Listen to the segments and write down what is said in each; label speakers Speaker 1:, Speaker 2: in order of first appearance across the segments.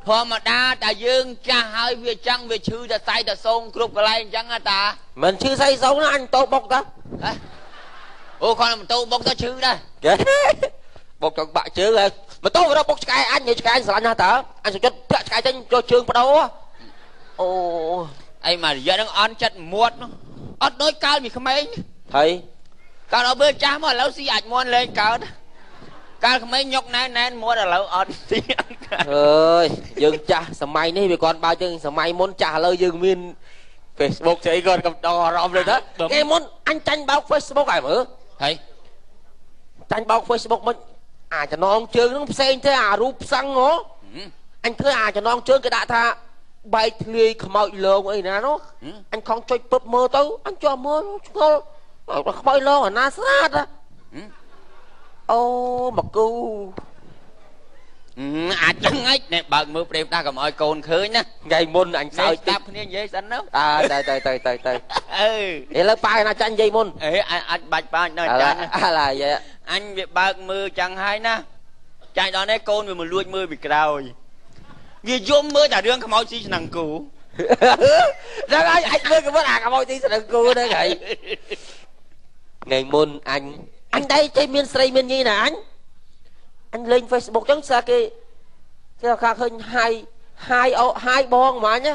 Speaker 1: ធម្មតាតែយើងចាស់ហើយវាចឹងវាឈឺតែសៃតែសងគ្រប់កន្លែងអញ្ចឹងតា
Speaker 2: មិនឈឺសៃសងណាអញតោបុកតា
Speaker 1: អូគាត់ម៉ូតូបុកទៅឈឺដែរ
Speaker 2: បុកចង់បាក់ជើងហើយម៉ូតូរកបុកឆ្កែអញឆ្កែអញស្រឡាញ់ណាស់តើអញសុខចិត្តធាក់ឆ្កែចេញចូលជើងបដោអូ
Speaker 1: អីមករយៈហ្នឹងអន់ចិត្តមាត់អត់ដូចកាលពីក្មេង
Speaker 2: ហើយ
Speaker 1: កាលដល់ពេលចាស់មកឥឡូវស៊ីអាចមន់លែងកើតកាលក្មេងញុកណែនណែនមាត់ឥឡូវអត់ស៊ីអត់កើត
Speaker 2: អើយយើងចាស់សម័យនេះវាគាត់បើយើងសម័យមុនចាស់ឥឡូវយើងមាន Facebook ស្អីគាត់កំដរអារម្មណ៍ទៅគេមុនអញចាញ់បោក Facebook ហើយមើល
Speaker 1: ហើយ
Speaker 2: ចាញ់បោក Facebook មិនអាចចំណងជើងហ្នឹងផ្សេងទេអារូបផ្សឹងហ៎អញឃើញអាចចំណងជើងគេដាក់ថាបែកធ្លាយខ្មោចលងអីណានោះអញខំចុចពឹបមើលទៅអញជាប់មើលឆ្ងល់ខ្មោចលងអាណាស្រាតអូមកគូ
Speaker 1: អាចចឹងឯងនេះបើកមើលព្រេមតាកុំឲ្យកូនឃើញណា
Speaker 2: ថ្ងៃមុនអញសើច
Speaker 1: ស្ដាប់គ្នានិយាយសិនទៅ
Speaker 2: អើទៅទៅទៅទៅទៅ
Speaker 1: អឺ
Speaker 2: ឥឡូវប៉ាណាចាញ់និយាយមុន
Speaker 1: អេអាចបាច់ប៉ានៅចាញ់
Speaker 2: អាឡាយ
Speaker 1: អញវាបើកមើលចឹងហើយណាចាញ់ដល់នេះកូនវាមកលួចមើលពីក្រោយវាយំមើលតែរឿងខ្មោចស៊ីឆ្នាំងគូ
Speaker 2: ហ្នឹងហើយអញមើលក៏មើលអាខ្មោចស៊ីឆ្នាំងគូហ្នឹងហើយថ្ងៃមុនអញដៃចេះមានស្រីមានញីណាអញលេង Facebook ចឹងស្អាគេគេថាឃើញហាយហាយអូហាយបងហ្មងណា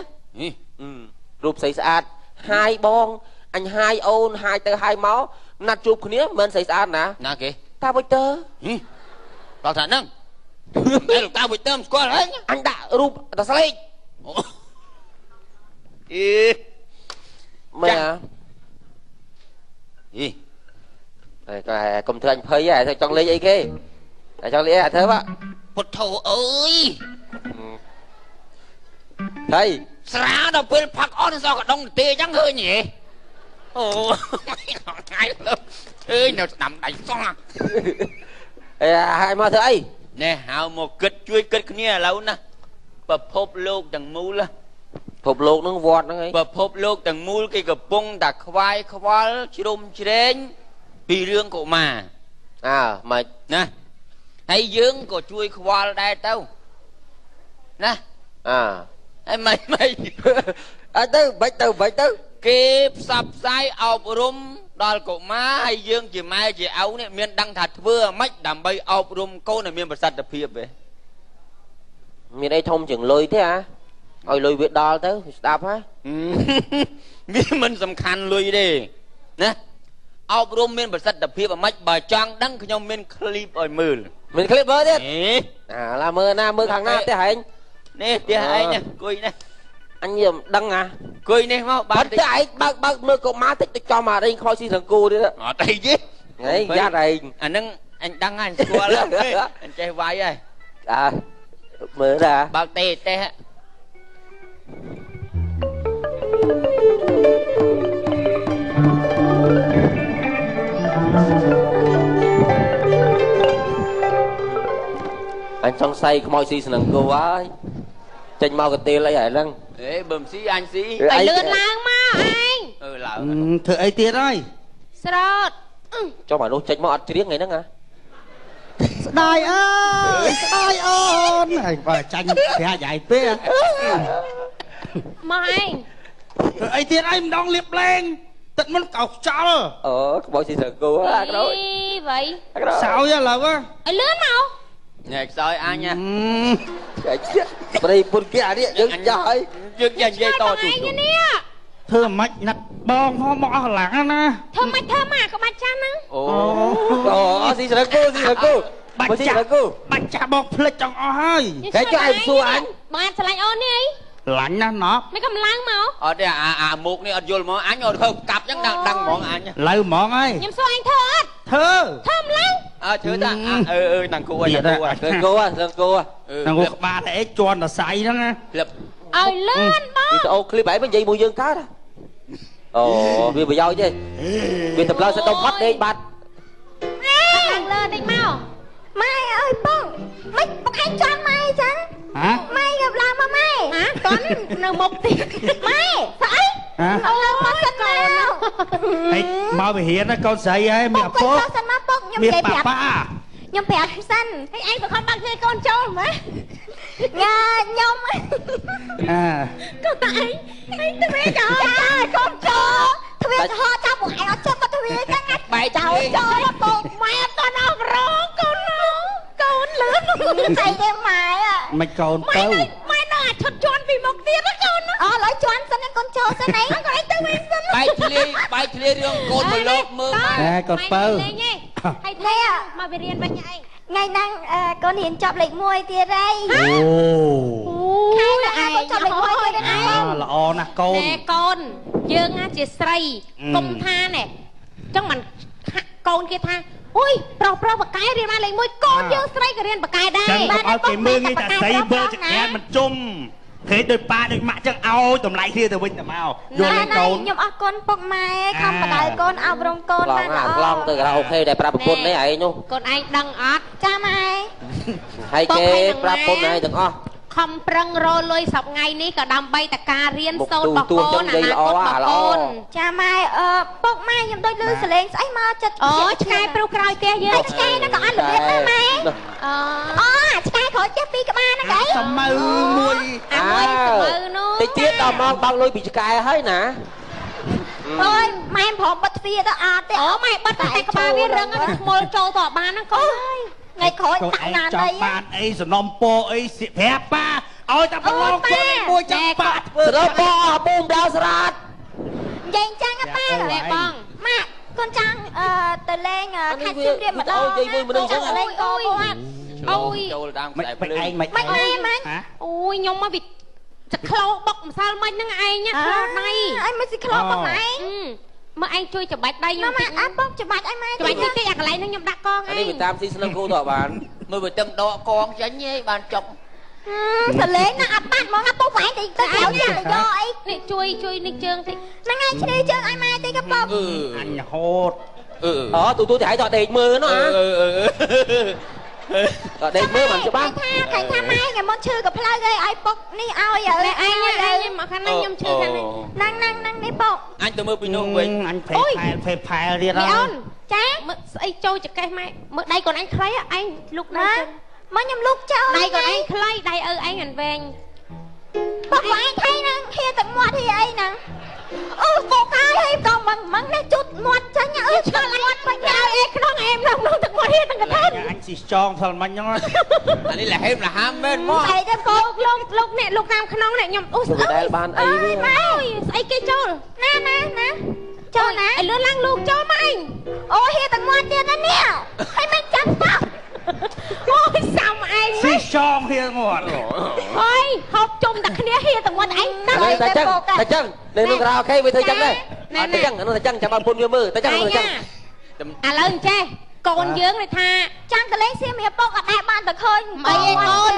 Speaker 2: រូបស្រីស្អាតហាយបងអញហាយអូនហាយទៅហាយមកណាត់ជួបគ្នាមិនមែនស្រីស្អាតណា
Speaker 1: ណាគេ
Speaker 2: តាវិចទ័រ
Speaker 1: ដល់ថាហ្នឹងតែលោកតាវិចទ័រមិនស្គាល់ហ៎
Speaker 2: អញដាក់រូបតាស្លេក
Speaker 1: អី
Speaker 2: មែនអីតែកុំធ្វើអញភ័យហ៎ចង់លេងអីគេតែចង់លេងអីធ្វើបាទ
Speaker 1: ពុទ្ធោអើយ
Speaker 2: ហើយ
Speaker 1: ស្រាដល់ពេលផឹកអស់សោះកដុងទេអញ្ចឹងឃើញហ៎អូថ្ងៃលើអើយនៅស្ដាំដៃសោះ
Speaker 2: អេហើយមកធ្វើអី
Speaker 1: នេះហៅមកគិតជួយគិតគ្នាឥឡូវណាពិភពលោកទាំងមូល
Speaker 2: ពិភពលោកហ្នឹងវត្តហ្នឹងឯង
Speaker 1: ពិភពលោកទាំងមូលគេកំពុងតែខ្វាយខ្វល់ជ្រុំជ្រែងពីរឿងកុមារ
Speaker 2: អើម៉េច
Speaker 1: ណាហើយយើងក៏ជួយខ្វល់ដែរទៅណា
Speaker 2: អើ
Speaker 1: ហើយមិនមិន
Speaker 2: អត់ទៅបាច់ទៅបាច់ទៅ
Speaker 1: គេផ្សព្វផ្សាយអប់រំដល់កុមារហើយយើងជាម៉ែជាឪនេះមានដឹងថាធ្វើអាម៉េចដើម្បីអប់រំកូនឲ្យមានប្រសិទ្ធភាពទេ
Speaker 2: មានអីធំជាងលុយទេអាឲ្យលុយវាដល់ទៅស្ដាប់ហ៎
Speaker 1: វាមិនសំខាន់លុយទេណាអប់រំមានប្រសិទ្ធភាពអាម៉េចបើចង់ដឹងខ្ញុំមានឃ្លីបឲ្យមើល
Speaker 2: មានឃ្លីបមើលទៀតអាឡាមើលណាមើលខាងណាផ្ទះឯង
Speaker 1: នេះផ្ទះឯងនេះអង្គុយនេះ
Speaker 2: អញមិនដឹងអា
Speaker 1: អង្គុយនេះមក
Speaker 2: បាទផ្ទះឯងបើកបើកមើលកុមារតិចទៅចំអារេងខ្មោចស៊ីសង្គូទៀត
Speaker 1: អត់អីទេ
Speaker 2: ហេយ៉ាត់ឯង
Speaker 1: អាហ្នឹងអញដឹងហើយស្គាល់អញចេះវាយហើយ
Speaker 2: អើមើលតា
Speaker 1: បើកទេទេ
Speaker 2: អញសង្ស័យខ្មោចស៊ីស្នឹងគោហើយចេញមកកទៀលអីហើយហ្នឹង
Speaker 1: អេបើមិនស៊ីអញស៊ី
Speaker 3: ឲ្យលឿនឡើងមកឯង
Speaker 1: អឺឡើង
Speaker 4: ធ្វើអីទៀតហើយ
Speaker 3: ស្រោត
Speaker 2: ចុះមកនោះចេញមកអត់ច្រៀងថ្ងៃហ្នឹងហ៎
Speaker 4: ស្ដាយអើយស្ដាយអូនហើយបើចាញ់ប្រាក់យាយពេក
Speaker 3: មកឯង
Speaker 4: ធ្វើអីទៀតហើយម្ដងលៀបលែងទឹកមិនកោខ្យល់
Speaker 2: អូខ្មោចស៊ីស្នឹងគោអាក្រោយ
Speaker 3: អីវ៉ៃ
Speaker 4: សោយឥឡូវ
Speaker 3: ឲ្យលឿនមក
Speaker 1: ញ៉ែខ្សោយអញណា
Speaker 2: ប្រិយពុនគេអានេះយើងចាស់ហើយ
Speaker 1: យើងនិយាយតទូ
Speaker 3: នេះ
Speaker 4: ធ្វើម៉េចណាត់បងផងមកអស់កម្លាំងណា
Speaker 3: ធ្វើម៉េចធ្វើមកក្បាច់ចាស់ហ្នឹង
Speaker 1: អូ
Speaker 2: អូស៊ីស្នឹងគោស៊ីស្នឹងគោ
Speaker 4: បាច់ចាស់បាច់ចាស់បងភ្លេចចង់អស់ហើយ
Speaker 2: តែចុះឯងសួរអញ
Speaker 3: បាទឆ្លាញ់អូននេះអី
Speaker 4: ឡាញ់ណាស់ណោះ
Speaker 3: មិនកំឡើងមក
Speaker 1: អត់ទេអាមុខនេះអត់យល់ហ្មងអញអត់ធ្វើកាប់ចឹងដឹងហ្មងអញ
Speaker 4: លើហ្មងហើយ
Speaker 3: ខ្ញុំសួរអញធ្វើអត់ធ្វើធ្វើម្ល៉េះ
Speaker 1: អើធ្វើតាអឺអឺនឹងគូអញគូ
Speaker 2: នឹងគូនឹងគូ
Speaker 4: នឹងគូក្បាលតែអីជន់តសៃហ្នឹងណា
Speaker 1: ក្លឹប
Speaker 3: ឲ្យលឿនបង
Speaker 2: វីដេអូឃ្លីបឯងនិយាយមួយយើងកើតអូវាប្រយោជន៍ទេវាតម្លើងសិនដុំផុតដេកបាត់
Speaker 3: ឡើងលើតិចមក
Speaker 5: ម៉ែអើយបងមិនបងឯងជន់ម៉ែអញ្ចឹង
Speaker 4: ហ៎
Speaker 5: ម៉ែងើបឡើងមកម៉ែ
Speaker 3: ហ៎តន់នៅមុខទៀត
Speaker 5: ម៉ែស្អីអូមកសិនមក
Speaker 4: ហេមកវិហារណាកូនស្រីហើយមានឪពុក
Speaker 5: សិនមកពុកខ្ញុំនិយាយប្រាប់
Speaker 4: ប៉ា
Speaker 5: ខ្ញុំប្រាប់សិន
Speaker 3: ហើយឯងប្រខំបាក់ធ្វើកូនចូលហ្មង
Speaker 5: ញ៉ាខ្ញុំ
Speaker 3: ក៏តែឯងឯងទ្វាចោល
Speaker 5: កូនចូលទ្វាចំហចាំមកឯងអត់ចិត្តមកទ្វាចឹង
Speaker 1: បែក
Speaker 5: ចោលចូលពុក
Speaker 3: ម៉ែអត់តអប់រងកូនកូនលឿន
Speaker 5: ស្អីទេម៉ែ
Speaker 4: មិនកូន
Speaker 3: ម៉ែ
Speaker 4: ទៅ
Speaker 3: ម៉ែនៅអាឈុតជន់ពីមុខទៀតណាកូន
Speaker 5: អឥឡូវជន់សិនកូនចូលសិនអី
Speaker 3: កូនឯងទៅវិញសិន
Speaker 1: បែកធ្លាយបែកធ្លាយរឿងកូនមកលោកមើលម៉ែ
Speaker 4: ណែកូនពៅ
Speaker 3: លេងឯងហើយនេះមកវារៀនវិញឯង
Speaker 5: ថ្ងៃហ្នឹងកូនរៀនចប់លេខ1ទៀតហើយ
Speaker 4: អូ
Speaker 5: ខែហ្នឹងកូនចប់លេខ1ទៀតឯង
Speaker 4: ល្អណាស់កូន
Speaker 3: ណែកូនយើងណាជាស្រីកុំថាណែចឹងមិនកូនគេថាអូយប្រុសប្រុសបកែរៀនបានលេខ1កូនយើងស្រីក៏រៀនបកែដែរ
Speaker 6: ចឹងកុំឲ្យគេមើលងាយតែស្រីមើលចក្រានមិនជុំឃើញដោយប៉ាដោយម៉ាក់ចឹងឲ្យតម្លៃគ្នាទៅវិញទៅមកយល់ទេកូន
Speaker 5: ខ្ញុំអរគុណពុកម៉ែខំបដៅកូនអប់រំកូន
Speaker 2: ឡង
Speaker 5: បានល្អ
Speaker 2: ឡងទៅការ៉ាអូខេដែលប្រាប់ប្រពន្ធនេះឯងនោះ
Speaker 3: កូនឯងដឹងអត់
Speaker 5: ចាម៉ែ
Speaker 2: ហើយគេប្រាប់ប្រពន្ធឯងទាំងអស់
Speaker 3: ខំប្រឹងរលុយសប្ងៃនេះក៏ដើម្បីតការរៀនសូត្ររបស់កូនអនាគតរបស់កូន
Speaker 5: ចាម៉ែអឺពុកម៉ែខ្ញុំដូចលឺសលេងស្អីមកចិត្ត
Speaker 3: អូឆ្កែព្រុសក្រោយផ្ទះយើង
Speaker 5: ឆ្កែហ្នឹងក៏អត់របៀបដែរម៉ែ
Speaker 3: អូ
Speaker 5: អូឆ្កែក្រោយផ្ទះពីរក្បាលហ្នឹងអី
Speaker 4: សមៅមួយ
Speaker 3: អាមួយសមៅនោះ
Speaker 2: តិចទៀតដល់ម៉ោងបើកលុយពីឆ្កែហើយណា
Speaker 5: អូយម៉ែព្រមបិទទ្វារទៅអត់ទេ
Speaker 3: អូម៉ែបិទតែក្បាលវារឹងវាខ្មុលចូលទៅបានហ្នឹងកូន
Speaker 5: ថ្ងៃក្រោយ
Speaker 6: កូន
Speaker 5: តាក់
Speaker 6: ឯងចង់
Speaker 5: ណានអី
Speaker 6: បានអីសំណុំពោអីសៀកប្រាប់ប៉ាឲ្យតែប្រឡងខ្លួនឯងមួយចាំប៉ាធ្វើ
Speaker 2: ស្រពអស់ប៊ូមដល់ស្រាត
Speaker 5: និយាយចឹងណាប៉ា
Speaker 3: ណែបង
Speaker 5: ម៉ាក់កូនចង់អឺទៅលេងខេត្តសៀមរាបម្ដង
Speaker 2: និយាយមួយមនុស្សចឹង
Speaker 5: លេងកូនគាត់
Speaker 3: អូយ
Speaker 1: ចូលតាម
Speaker 4: មិន
Speaker 1: ខ្សែភ្លើង
Speaker 4: មិនឯងមិន
Speaker 5: មិនម៉ែមិន
Speaker 4: ហ៎
Speaker 3: អូយខ្ញុំមកវាចក្លោបុកម្សិលមិញហ្នឹងឯងណាក្លោដៃ
Speaker 5: អីមិនស៊ីក្លោបុកឯង
Speaker 3: មើលឯងជួយច្បាច់ដៃខ្ញុំ
Speaker 5: ម៉ាក់អត់បុកច្បាច់ឲ្យម៉ែ
Speaker 3: ច្បាច់តិចតិចអាកន្លែងហ្នឹងខ្ញុំដាក់កងឯង
Speaker 2: នេះវាតាមស៊ីស្នឹងគូទៅបាន
Speaker 1: មើលវាទឹងដកកងចេញឯងបានចុក
Speaker 5: សលេងណាអត់បាត់ហ្មងណាពុកឯងតិចទៅក្រោយយកអី
Speaker 3: នេះជួយជួយនេះជើងតិច
Speaker 5: ហ្នឹងឯងឈ្នះជើងឲ្យម៉ែតិចក៏ពុក
Speaker 1: អឺ
Speaker 6: អញហូត
Speaker 1: អឺ
Speaker 2: អូទូទូទៅឲ្យតដេកមើលនោះ
Speaker 1: អឺ
Speaker 2: អាតដេកមើលមិនច្បាស់
Speaker 5: ថាឃើញថាម៉ែថ្ងៃមុនឈឺក៏ផ្លូវគេឲ្យពុកនេះឲ្យ
Speaker 3: ណែឯងឯងមកខាងនេះខ្ញុំឈឺខាងនេះ
Speaker 5: ហ្នឹងហ្នឹងហ្នឹងនេះពុក
Speaker 1: អញទៅមើលពីនោះវិញ
Speaker 6: អញភេផែលភេផែលទៀត
Speaker 3: នេះអូនចាមើលស្អីចូលចកេះម៉ែមើលដៃកូនឯងខ្លីឯងលុកដៃជើង
Speaker 5: មកខ្ញុំលុកចូល
Speaker 3: ដៃកូនឯងខ្លីដៃឪឯងអានវែង
Speaker 5: ពុកឯងថៃហ្នឹងហៀទឹកមាត់ហៀអីហ្នឹងអូពុកហើយហើយក៏មិនមិននេះជុតមាត់ចាញ់អើឆ្លមាត់បាញ់
Speaker 3: ឲ្យអេក្នុងអេមក្នុងទឹកមាត់ហៀទាំងកថា
Speaker 6: អញស៊ីចងផ្សិលមិញហ្នឹង
Speaker 1: អានេះលហេមលហាមមែនមក
Speaker 5: ស្អីទេពុក
Speaker 3: លោកលោកនេះលោកតាមក្នុងនេះខ្ញុំអូស្អី
Speaker 2: ដែលបានអី
Speaker 3: វិញម៉ែស្អីគេចូល
Speaker 5: ណាណាណាចូលណា
Speaker 3: ឲ្យលឿនឡើងលោកចូលមកឯង
Speaker 5: អូហៀទឹកមាត់ទៀតណានេះហើយមិនចាំស្ប
Speaker 3: អូយសាំឯង
Speaker 6: ស៊ីចងហៀមាត់
Speaker 3: ហើយហូបជុំតែគ្នាហៀតែមាត់ឯង
Speaker 2: តែតែចឹងតែចឹងនៅក្នុងការ៉ាអូខេវាធ្វើចឹងដែរអត់តែចឹងនោះតែចឹងចាំបងពុនវាមើលតែចឹងតែចឹង
Speaker 3: ឥឡូវអញ្ចេះកូនយើងនេះថា
Speaker 5: ចាំទៅលេងសៀមរាបពុកអត់ដែលបានទៅឃើញ
Speaker 3: អីឯកូន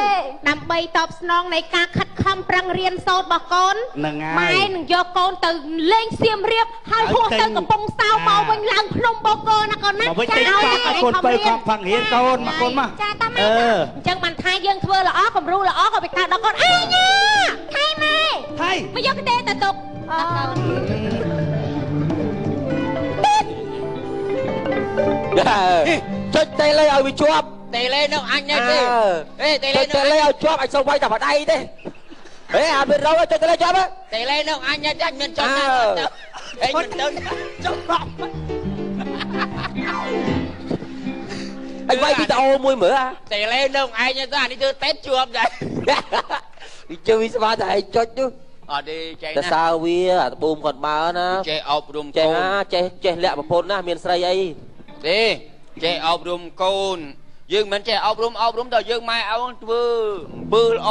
Speaker 3: ដើម្បីតបស្នងនៃការខិតខំប្រឹងរៀនសូត្ររបស់កូន
Speaker 6: ហ្នឹងហើយ
Speaker 3: ម៉ែនឹងយកកូនទៅលេងសៀមរាបហើយហោះទៅកំពង់សោមមកវិញឡើងភ្នំបូកូណាកូនណា
Speaker 6: មកវិញតិចកង់ឲ្យកូនទៅខំផឹងរៀនកូនមកកូនមក
Speaker 5: ចាតាមម៉ែ
Speaker 6: អឺ
Speaker 3: អញ្ចឹងបានថាយើងធ្វើល្អគំរូល្អក៏វាកើតដល់កូនឯងណា
Speaker 5: ថៃម៉ែ
Speaker 6: ថៃ
Speaker 3: មកយកទេទៅទុកដល់កូន
Speaker 2: ចុចតេលេឲ្យវាជាប់
Speaker 1: តេលេនោះអញនេះទេអេតេលេ
Speaker 2: ចុចតេលេឲ្យជាប់អញសុំវាយតែបដៃទេហេអាមានរោចុចតេលេជាប់
Speaker 1: តេលេនោះអញនេះទេអញមានចុចណាទៅអេមិនទៅចុចបាក់
Speaker 2: អញវាយវីដេអូមួយមើលអា
Speaker 1: តេលេនោះឯងទៅអានេះធ្វើតេតជាប់ដែរ
Speaker 2: វាជឿវាស្មានតែឯងចុចនោះ
Speaker 1: អត់ទេចេះ
Speaker 2: តែ
Speaker 1: ណា
Speaker 2: សើវាអាត្បូមគាត់បើណា
Speaker 1: ចេះអប់រំ
Speaker 2: ចេះ
Speaker 1: កូន
Speaker 2: ណាចេះចេះលាក់ប្រពន្ធណាមានស្រីអី
Speaker 1: ទេចេះអប់រំកូនយើងមិនចេះអប់រំអប់រំដល់យើងម៉ែឪធ្វើអំពើល្អ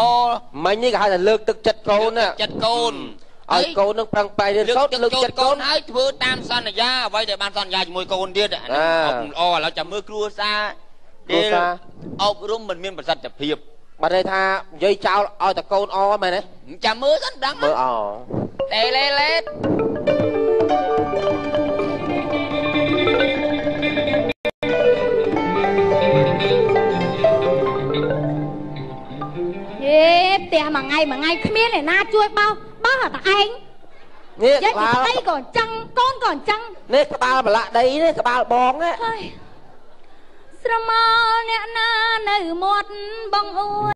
Speaker 2: មិញនេះគេហៅថាលើកទឹកចិត្តកូនណា
Speaker 1: ចិត្តកូន
Speaker 2: ឲ្យកូននឹងប្រឹងប្រែងរៀន
Speaker 1: លើ
Speaker 2: សូត្រ
Speaker 1: កទឹក
Speaker 2: លើកចិត្តកូ
Speaker 1: ចិត្តកូនហើយធ្វើតាមសន្យាអ្វីដែលបានសន្យាជាមួយកូនទៀតអាហ្នឹងអប់រំល្អឥឡូវចាំមើលគ្រួសារ
Speaker 2: គ្រួសារ
Speaker 1: អប់រំមិនមានប្រសិទ្ធភាព
Speaker 2: បើន័យថានិយាយចោលឲ្យតែកូនអមែនទេ
Speaker 1: ចាំមើលសិនដឹង
Speaker 2: មើលអ
Speaker 1: តេលេលេត
Speaker 3: យេផ្ទះមួយថ្ងៃមួយថ្ងៃគ្មានអ្នកណាជួយបោសបោសតែឯង
Speaker 2: នេះ
Speaker 3: យាយ
Speaker 2: ក្បាល
Speaker 3: ប្តីក៏អញ្ចឹងកូនក៏អញ្ចឹង
Speaker 2: នេះក្បាលប្រឡាក់ដីនេះក្បាលបងណា
Speaker 3: ហើយស្រមោលអ្នកណានៅមាត់បងអួ